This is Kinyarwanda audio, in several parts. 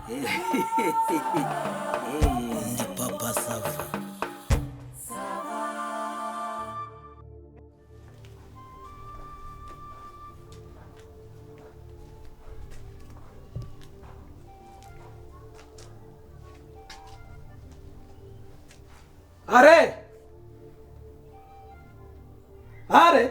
Ndi Papa Sava. Are! Are!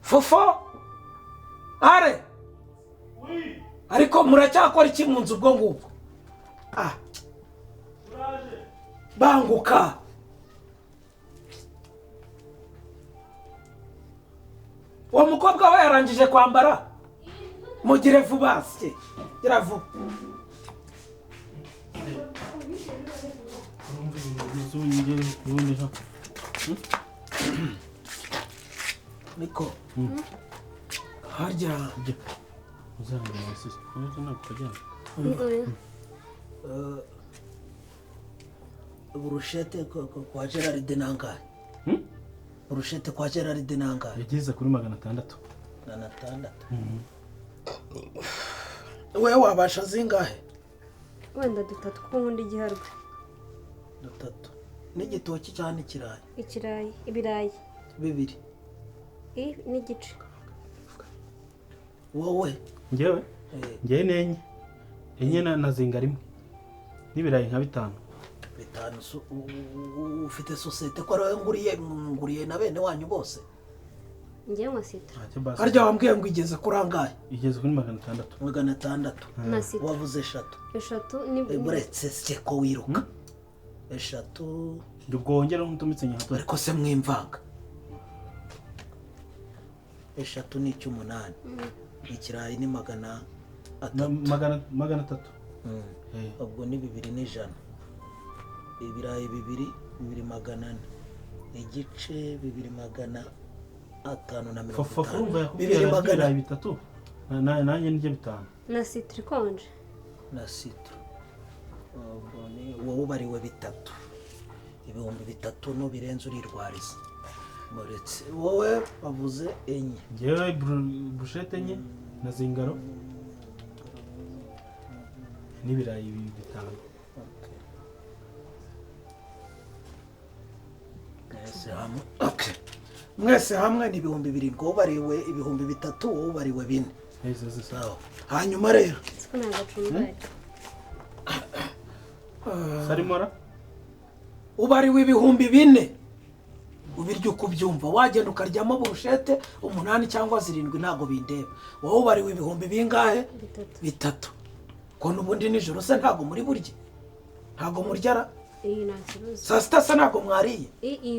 Fofo! Are! Ariko muracyakora iki mu nzu ubwo ngubwo? Ah. Banguka. Uwo mukobwa we yarangije kwambara? Mugire vuba se. Gira vuba. Niko. Harya. Burushete kwa Gerard nangahe? Burushete kwa Gerard nangahe? Yageze kuri 600. 600. Wewe wabasha zingahe? Wenda dutatu kuko nkunda igiharwe. Dutatu. N'igitoki cyane ikirayi? Ikirayi, ibirayi. Bibiri. N'igice. Wowe? Njyewe? Njyewe nenye. Enye na zinga rimwe. N'ibirayi nka bitanu. Bitanu ufite societe ko ari nguriye na bene wanyu bose? Njyewe nka sita. Harya wambwiye ngo igeze kuri angahe? Igeze kuri 600. 600. Na sita. Wavuze eshatu. Eshatu ni buretse se ko wiruka. Eshatu. Ndubwo ntumitse nyato. Ariko se mwimvanga. Eshatu ni 18. Ikirayi ni 300. 300. Ubwo ni 200. Ibirayi 2 2,400. Igice 2,550. 2,300. Nanjye nijye 5. Na citri konje. Na citri. Ubwo ni wowe ubariwe bitatu. 3,000 no birenze urirwariza. Muretse wowe bavuze enye. Njyewe burushete enye na zingaro n'ibirayi 5. Mwese hamwe. Okay. Mwese hamwe ni 7,000. Wowe ubariwe 3,000, wowe ubariwe 4. Sawa. Hanyuma rero Sarimora ubariwe 4,000. Ubiryo kubyumva wagenda ukaryamo burushete 8 cyangwa 7 ntago bindeba. Wowe ubariwe ibihumbi bingahe? 3. Ko nubundi nijoro se ntago muri burye. Ntago muryara. Nta kibazo. Saa sita se ntago mwariye?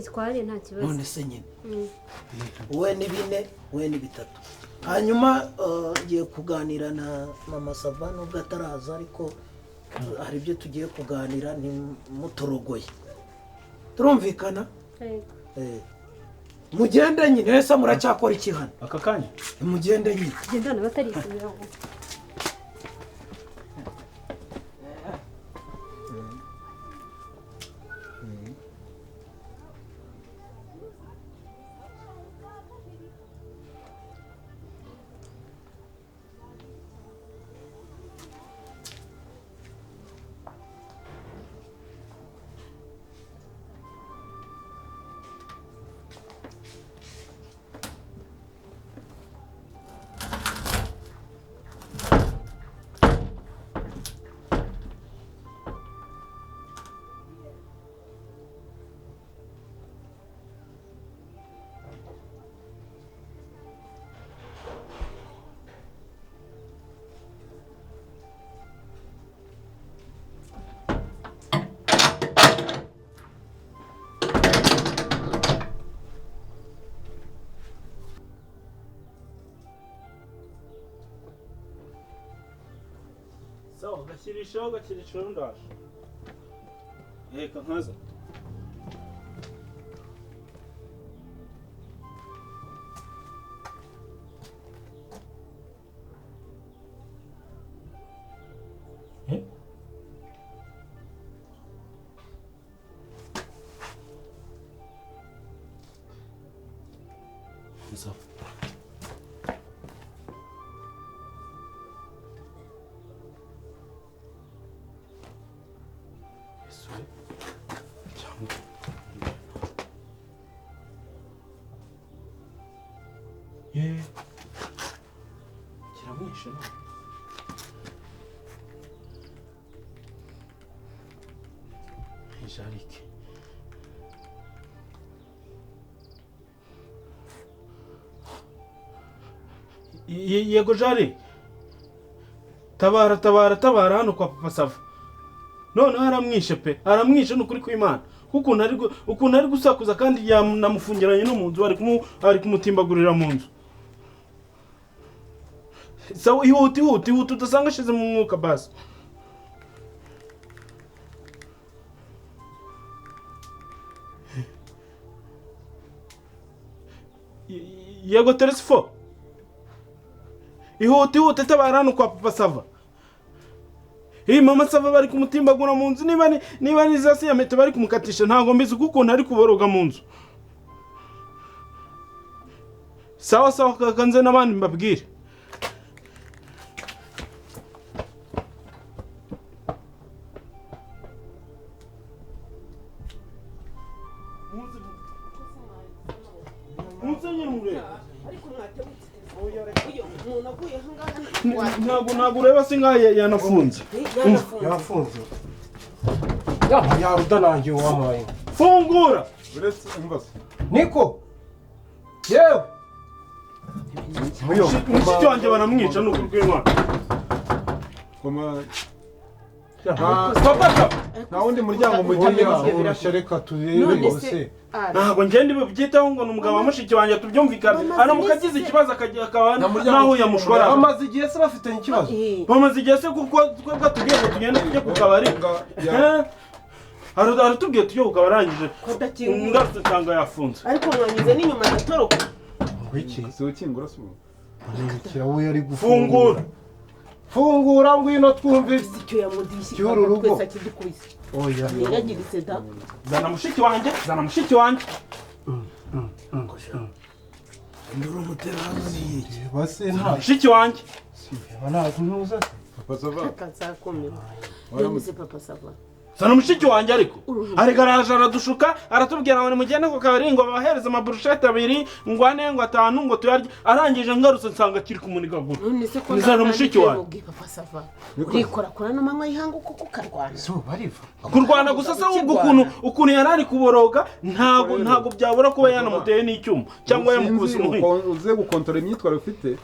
Twariye nta kibazo. None se nyine. Wowe ni 4, wowe ni 3. Hanyuma ngiye kuganira na Mama Sava nubwo ataraza ariko hari ibyo tugiye kuganira ni mutorogoye. Turumvikana? Yego. Mugende nyine ese muracyakora iki hano? Aka kanya? Mugende nyine. Gendana batarisubiraho. Sawa, gashyirishaho ndaje. Reka nkaza. Sawa. Yesu we. Cyangwa ye kiramwishe no. Jarike. Yego Jari, tabara tabara tabara hano kwa Papa Sava. Noneho aramwishe pe, aramwishe n'ukuri kw'Imana. Kuko ukuntu ari gusakuza kandi yanamufungiranye no mu nzu, ari kumutimbagurira mu nzu. Sawa, ihute ihute ihute udasanga ashize mu mwuka basi. Yego Teresifo. Ihute ihute tabara hano kwa Papa Sava. Iyi mama Sava bari kumutimbagura mu nzu, niba ni za siyamete bari kumukatisha ntago mbizi kuko ntari kuboroga mu nzu. Sawa sawa kakanze n'abandi mbabwire. Ntabwo ureba se nkaho yanafunze. Yafunze. Yarudanangiye uwampaye. Fungura. Niko. Yewe. Mushiki wanjye baramwica ni ukuri kw'Imana. Papa, nta wundi muryango mugiye woroshye, reka turebe rwose. Ntabwo ngende byitaho ngo umugabo wa mushiki wanjye tubyumvikane. Aramuka agize ikibazo akaba naho yamushora. Bamaze igihe se bafitanye ikibazo. Bamaze igihe se kuko twebwe tubwiye ngo tugende tujye ku kabari. Aratubwiye tujye ku kabari arangije. Ngarutse nsanga yafunze. Ariko mwanyuze n'inyuma ndatoroka. Wiki si ukingura se ubu. Kirawe ari gufungura. Fungura ngwino twumve icyo yamudishye twese akidukubise. Oya. Yaragiritse da. Zana mushiki wanjye, zana mushiki wanjye. Nduru muterazi. Base nta mushiki wanjye. Ntabwo ntuza se. Papa Sava. Kazakomera. Yamuze Papa Sava. Zana mushiki wanjye ariko. Arigaraje aradushuka aratubwira ngo nimugende ku kabari ngo babahereze amaburushete 2 ngo 4 ngo 5 ngo tuyarye, arangije ngarutse nsanga kiri kumunigagura. Zana mushiki wanjye. Papa Sava. Urikora kora no manywa yihanga kuko ukarwana. So bariva. Kurwana gusa se ubwo ukuntu yarari kuboroga ntago byabura kuba yanamuteye n'icyuma cyangwa yamukubise umuhini. Uze gukontorora imyitwarire ufite.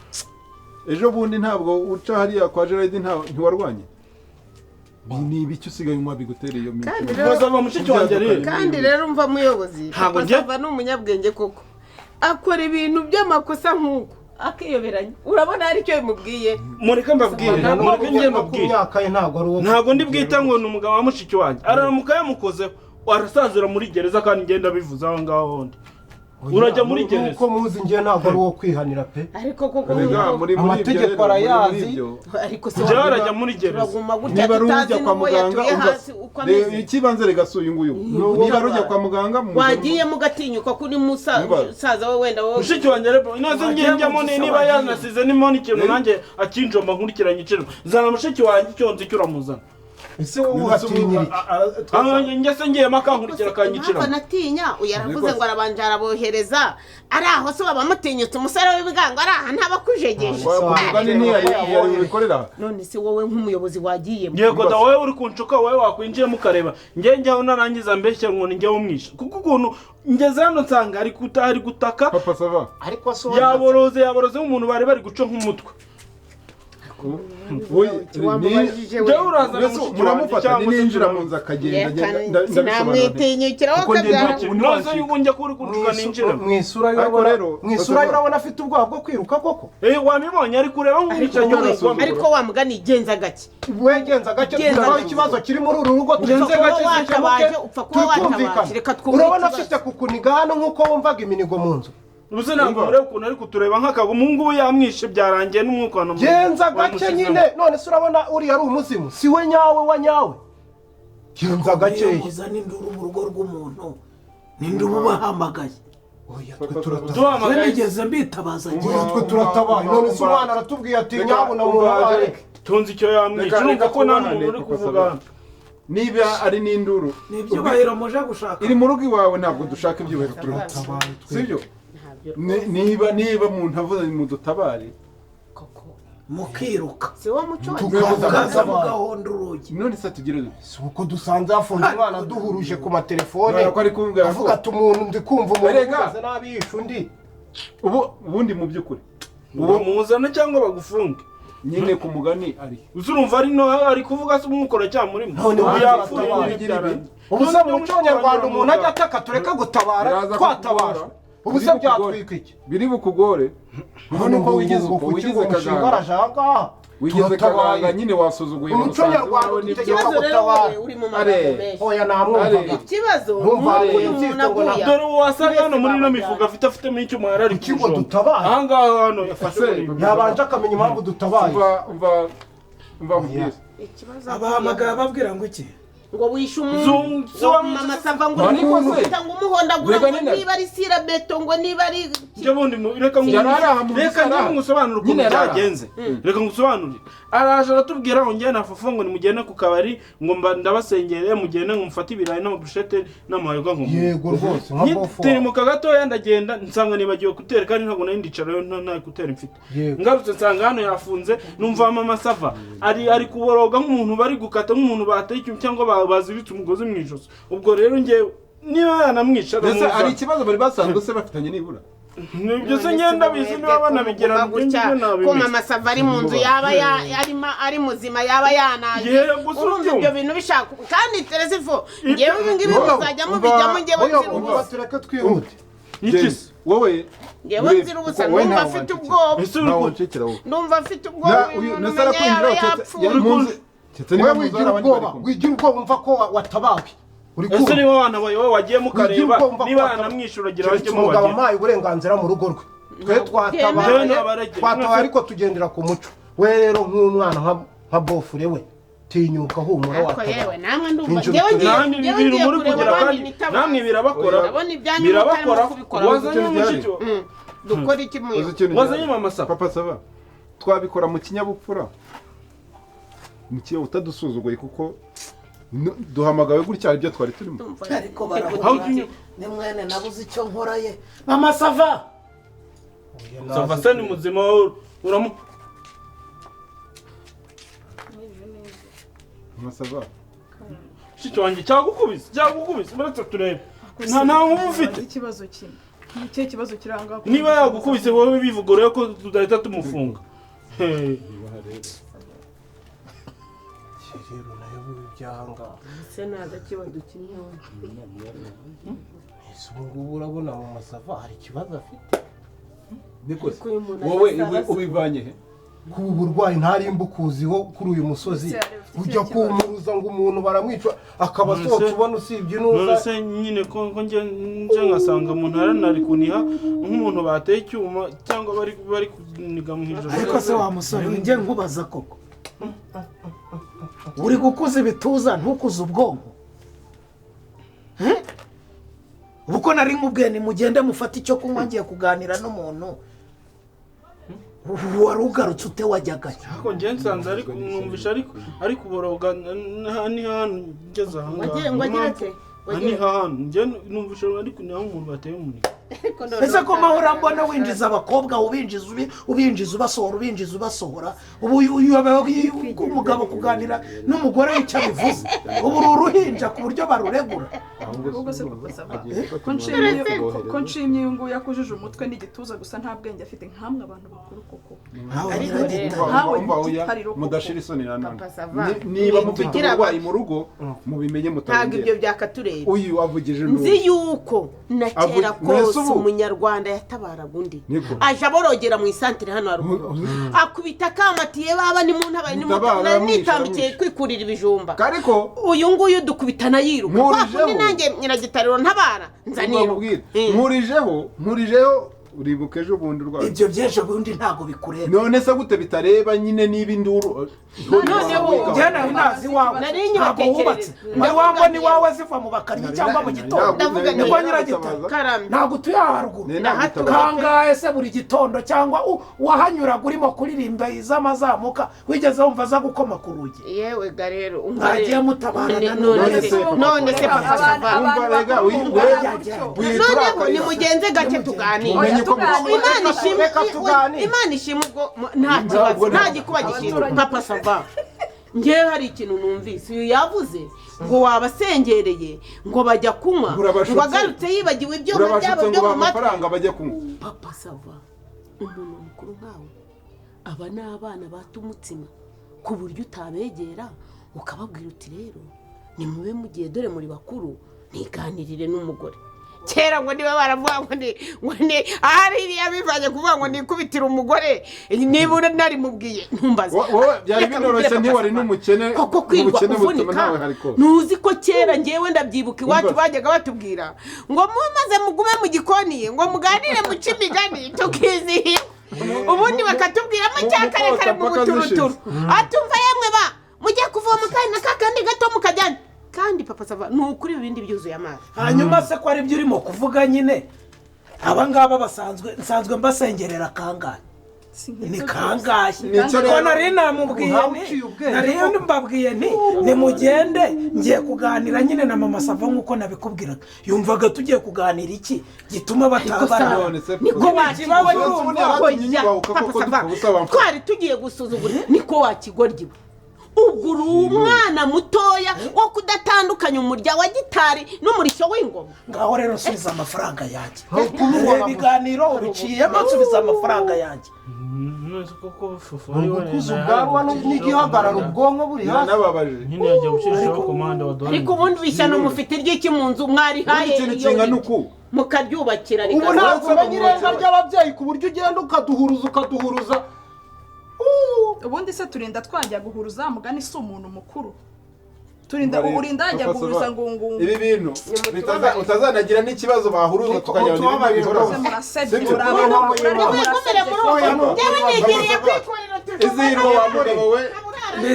Ejo bundi ntabwo uca hariya kwa Gerard ntiwarwanye. Ni ibiki usigaye unywa bigutera iyo miti? Bazava mushiki wanjye rero. Kandi rero umva muyobozi, Papa Sava ni umunyabwenge koko. Akora ibintu by'amakosa nk'uko akiyoberanya. Urabona hari icyo bimubwiye. Mureke mbabwire, mureke ngiye mbabwire. Ntabwo ndi bwita ngo ni umugabo wa mushiki wanjye. Aramuka yamukozeho, arasazira muri gereza kandi ngenda bivuze aho ngaho hondi. Urajya muri gereza. Uko muzi ngiye ntabwo ari uwo kwihanira pe. Ariko koko amategeko arayazi. Ariko se arajya muri gereza. Niba ujya kwa muganga ikibanze regasuye nguyu. Niba ujya kwa muganga wagiye mugatinyuka kuri musaza we wenda wowe. Mushiki wanjye rero inaze ngiye njyamo niba yanasize nimo n'ikintu nanjye akinjoma nkurikiranye iciro. Zana mushiki wanjye icyo nzi cyo uramuzana. Ese wowe uhatinyira iki? Njye se ngiye makankurikira akanyicira. Ntabwo natinya, uyaravuze ngo arabanje arabohereza. Ari aho se baba mutinyutse umusore w'ibigango ari aha ntabakujegeje. None se wowe nk'umuyobozi wagiyemo. Yego da wowe uri kunshuka wowe wakwinjiyemo ukareba. Njye njyaho narangiza mbeshya ngo ni njye umwisha. Kuko ukuntu ngeze hano nsanga ari gutaka. Papa Sava. Ariko so yaboroze umuntu bari guca nk'umutwe. Muramufata ninjira mu nzu akagenda sinamwitinyukira mu isura urabona afite ubwoba bwo kwiruka koko. Wamibonye ari kureba nk'umwicanyi. Ariko wamugani genza gake. Wegenza gake turaho ikibazo kiri muri uru rugo. Genza gake upfa kuba watabaje. Reka twumve. Urabona afite kukuniga hano nk'uko wumvaga iminigo mu nzu. Ubuze ntabwo ureba ukuntu ari kutureba nk'akago umuhungu we yamwishe byarangiye n'umwuka wa genza gake nyine. None se urabona uriya ari umuzimu si we nyawe wa nyawe. Genza gake uzana induru mu rugo rw'umuntu ninde uba ubahamagaye. Oya, twe turatabaye. Nigeze mbitabaza. Twe turatabaye. None se umwana aratubwiye ati nyabuna mutabare. Tunzi icyo yamwica, urumva ko nta muntu uri kuvuga. Niba ari n'induru ni ibyubahiro muje gushaka. Iri mu rugo iwawe, ntabwo dushaka ibyubahiro, turatabaye. Sibyo? Niba umuntu avuze mudutabare mukiruka. Si wo muco. Tukaza mugahonda urugi. None se tugire dute? Si uko dusanze hafunze umwana duhuruje ku matelefone. Ko ari kumbwira avuga ati umuntu ndi kumva umuntu umeze nabi yishe undi. Ubundi mu by'ukuri uwo muzana cyangwa bagufunge nyine ku mugani ari. Uzurumva ari no ari kuvuga se umukora cyamurimo. None yapfuye. Ubusa mu muco nyarwanda umuntu ajya ataka tureka gutabara twatabara. Ubusa byatwika iki? Biri bukugore. None uko wigize uko wigize kaganga. Wigize kaganga nyine wasuzuguye umuco nyarwanda dutegeka gutabara. Oya namwumvaga. Ikibazo dore wasanga hano muri ino mifuka afitemo icyuma yarari ikigo dutabara. Aha ngaha hano yafashe yabanje akamenya impamvu dutabaye. Umva nkubwire. Abahamagara babwira ngo iki? Ngo wishe umuntu mama Sava ngo ngo umuhondagura ngo niba ari sira beto ngo niba ari nje bundi reka reka ngusobanure ukuntu byagenze. Reka ngusobanure. Araje aratubwira ngo njye na Fofo ngo nimugende ku kabari ngo ndabasengereye mugende ngo mufate ibirayi n'amabushete n'amayoga ngo yego rwose nka bofo. Tirimuka gatoya ndagenda nsanga nibagiwe kutera kandi ntabwo nari ndicarayo nta kutera mfite. Ngarutse nsanga hano yafunze numva mama Sava ari kuboroga nk'umuntu bari gukata nk'umuntu bateye icyuma cyangwa baziritse umugozi mu ijosi. Ubwo rero nge niba yanamwica ndetse ari ikibazo bari basanzwe se bafitanye nibura. Nibyo se ngenda bizi niba banabigira ko mama Sava ari mu nzu yaba ari muzima yaba yanaje. Urumva ibyo bintu bishaka kandi Teresifo ngewe ibi ngibi muzajya mubijyamo ngewe nzira ubusa. Tureke twihute. Iki wowe ngewe nzira ubusa numva afite ubwoba. Numva afite ubwoba. Wewe wigira ubwoba, wigira ubwoba umva ko watabawe. Ese niba wanabaye wowe wagiye mukareba niba yanamwishuragira bajye mu mugabo amaye uburenganzira mu rugo rwe. Twe twatabaye ariko tugendera ku muco. We rero nk'umwana nka bofure we tinyuka humura watabaye. Yewe namwe ndumva ngewe ngiye muri kugira kandi namwe birabakora. Birabakora. Wazanye umushiki dukora iki muyo? Wazanye mama Sava. Papa Sava twabikora mu kinyabupfura. Mukiye utadusuzuguye kuko duhamagawe gutya ibyo twari turimo. Ariko baravuga ni mwene nabuze icyo nkora ye. Mama Sava. Sava se ni muzima uramu. Mama Sava. Shiki wanjye cyagukubise muretse turebe. Nta nkubu ufite. Ikibazo kimwe. Ni cyo kibazo kiranga. Niba yagukubise wowe bivugore ko tudahita tumufunga. Rero nayo byanga. Se naza kibadukinye. Ese ubu urabona mama Sava hari ikibazo afite? Niko wowe ubivanye he? Kuba uburwayi ntari mbukuziho kuri uyu musozi ujya kumuruza ngo umuntu baramwica akaba asohotse ubona usibye inuza. None se nyine ko nge ngasanga umuntu aranari kuniha nk'umuntu bateye icyuma cyangwa bari kuniga mu ijosi. Ariko se wa musore nge nkubaza koko. Uri gukuza ibituza ntukuze ubwonko. Uko nari nkubwiye ni mugende mufate icyo kunywa ngiye kuganira n'umuntu. Wari ugarutse ute wajyagayo? Ariko nge nsanze ariko mwumvisha ariko kuboroga ni hano ngeze aha ngaha. Ni hano nge numvisha ariko ni aho umuntu bateye umuniga. Ese ko mahora mbona winjiza abakobwa ubinjiza ubinjiza ubasohora ubinjiza ubasohora ubu umugabo kuganira n'umugore icyo bivuze ubu uruhinja ku buryo baruregura. Ahubwo se Papa Sava ko nshimye uyu nguyu yakujije umutwe n'igituza gusa nta bwenge afite nkamwe abantu bakuru koko. Mudashira isoni nanone. Niba mufite uburwayi mu rugo mubimenye mutarengera. Ntabwo ibyo byakatureba. Uyu avugije nzi yuko na kera kose umunyarwanda yatabaraga undi aje aborogera mu isantire hano haruguru akubita akamatiye baba ni mu ntabaye nitambikiye kwikurira ibijumba. Ariko uyu nguyu dukubitana yiruka. Kwa kundi nanjye nyiragitariro ntabara nzaniruka. Nkurijeho Uribuka ejo bundi urwaye. Ibyo by'ejo bundi ntabwo bikureba. None se gute bitareba nyine niba induru Noneho njye nari nazi iwawe Nari ntabwo wubatse. Wari wambona iwawe ziva mu bakaryi cyangwa mu gitondo. Ndavuga nti- Niko Nyiragitare. Karame. Ntabwo utuye aha haruguru. Kangahe se buri gitondo cyangwa wahanyuraga urimo kuririmba iz'amazamuka wigeze wumva aza gukoma ku rugi? Yewe ga rero umva Mwagiye rero. mutabarana. None se none se papa sava. Umva rega Noneho nimugenze gake tuganire. Mumenye uko Imana ishimwe, Reka tuganire. Imana ishimwe ubwo nta kibazo, nta gikuba gicitse. Papa sava, ngewe hari ikintu numvise uyu yavuze ngo wabasengereye ngo bajya kunywa, Urabashutse. ngo agarutse yibagiwe ibyuma byabo Urabashutse byo ngo mu matwi. amafaranga bajya kunywa. Papa sava, umuntu mukuru nkawe, aba ni abana bata umutsima ku buryo utabegera ukababwira uti rero nimube mugiye dore muri bakuru ntiganirire n'umugore. Kera ngo niba baravuga ngo ni ngo ni ahari iriya bivanye kuvuga ngo nikubitire umugore niba narimubwiye ntumbaze. Wowe byari Reka binoroshye nkubwire ntiwari papa Sava. n'umukene. Koko kwirwa Ubukene butuma uvunika nawe hari kose. ntuzi ko kera ngewe ndabyibuka iwacu Umva. bajyaga batubwira ngo mumaze mugume mu gikoni ngo muganire muce imigani tukizihirwa, ubundi bakatubwira mu cyakarekare mu Mukota mpaka buturuturu atumva yemwe ba mujye kuvoma kandi na kakandi gato mukajyana. Kandi papa sava ni ukuri ibindi byuzuye amazi. Hanyuma se ko ari byo urimo kuvuga nyine, aba ngaba basanzwe nsanzwe mbasengerera kangahe? Ni kangahe? Nicyo Ko rero- nari namubwiye Ntawe nti uciye ubwenge. nari mbabwiye nti nimugende ngiye kuganira nyine na mama Sava nk'uko nabikubwiraga. Yumvaga tugiye kuganira iki gituma batabara. None se Niko Ikibazo wakigoryi urumva. Yaratumye nyubahuka Papa koko Sava, dupfa ubusa bamfata. twari tugiye gusuzugura niko wakigoryi. Ubwo uri umwana mutoya wo kudatandukanya umurya wa gitari n'umurishyo w'ingoma. Ngaho rero nsubiza amafaranga yanjye. Kumubona Reba ibiganiro ubiciyemo, nsubiza amafaranga yanjye. None se koko fufu ari we Gukuza ubwanwa n'igihagararo ubwonko buri hasi. Biranababaje. Nyine yajya gucishaho komande waduhaye. Ariko ubundi ishyano mufite iry'iki mu nzu mwarihaye Ubundi ikintu iyo kingana riti? uku. Mukaryubakira Ubu rikaza. ntabwo umenya irenga ry'ababyeyi ku buryo ugenda ukaduhuruza ukaduhuruza. Ubundi se turinda twajya guhuruza mugani si umuntu mukuru. Turinda Umva rero, urinda yajya Papa guhuruza Sava, ngo ngo ibi bintu utazanagira n'ikibazo bahuruza Niko tukajya utubabarira bihoraho. rwose. Murasebye, Sibyo? Nimwigumire muri uwo Oya, no. njyewe nigiriye kwikurira Izihirwa wa mugabo we.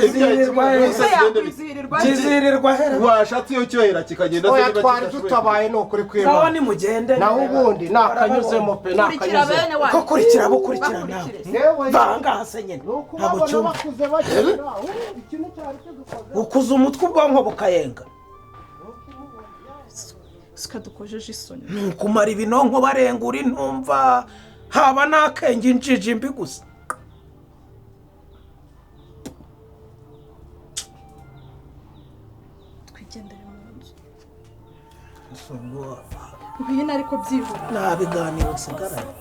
Izihirwa Ibyaha he? kimwe Kizirirwa hera. Washatse iyo cyohera kikagenda se Oya niba twari kidashoboye. dutabaye ni ukuri Sawa kw'Imana. nimugende. Naho ubundi nakanyuzemo pe Kurikira nakanyuzemo. bene wanyu. Ko kurikira abo ukurikira nawe. Yewe Vangaha se nyine. ni Ntabwo ukubabona cyumva. bakuze bakira. Ikintu cyari kidukoze. Ukuza umutwe ubwonko bukayenga. Sika dukojeje isoni. Nukumara ibinonko barengura intumva haba n'akenge injiji mbi gusa. Twigendere mu nzu. Ngwino ariko byihuta. Nta biganiro nsigaranye.